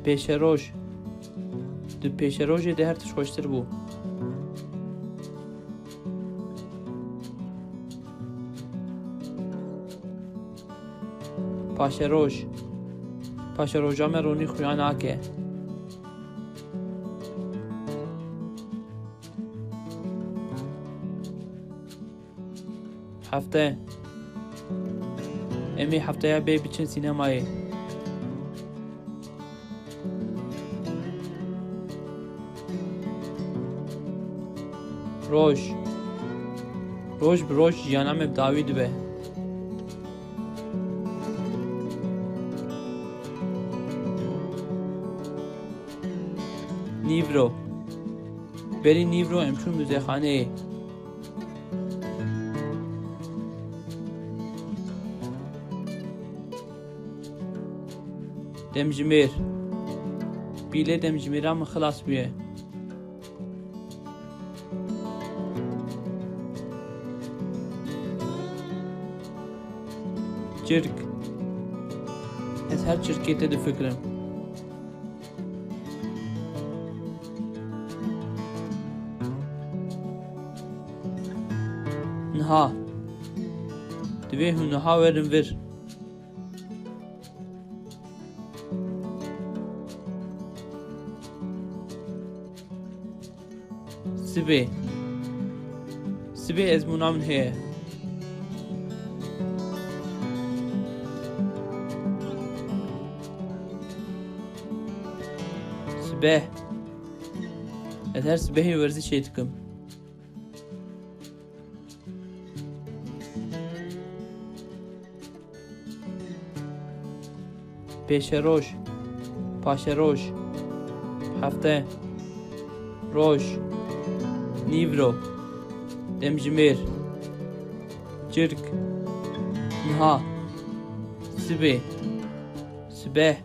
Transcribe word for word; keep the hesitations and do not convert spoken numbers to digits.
Pêşeroj. Di pêşerojê de her tişt xweştir bû. Paşeroj. Paşeroja me ronî xuya nake. Hefte. Em ê hefteya bê biçin sînemayê. Roj. Roj bi roj jiyana me bi dawî dibe. Nîvro. Berî nîvro em çûn muzexaneyê. Demjimêr. Pîlê demjimêra min xilas bûye. Çirk. Ez her çirkê te difikirim. Niha. Divê hûn niha werin vir. Sibê. Sibê ezmûna min heye. Sibeh. Ez her sibehê werzişê dikim. Pêşeroj, paşeroj, hefte, roj, nîvro, demjimêr, çirk, niha, sibê, sibeh,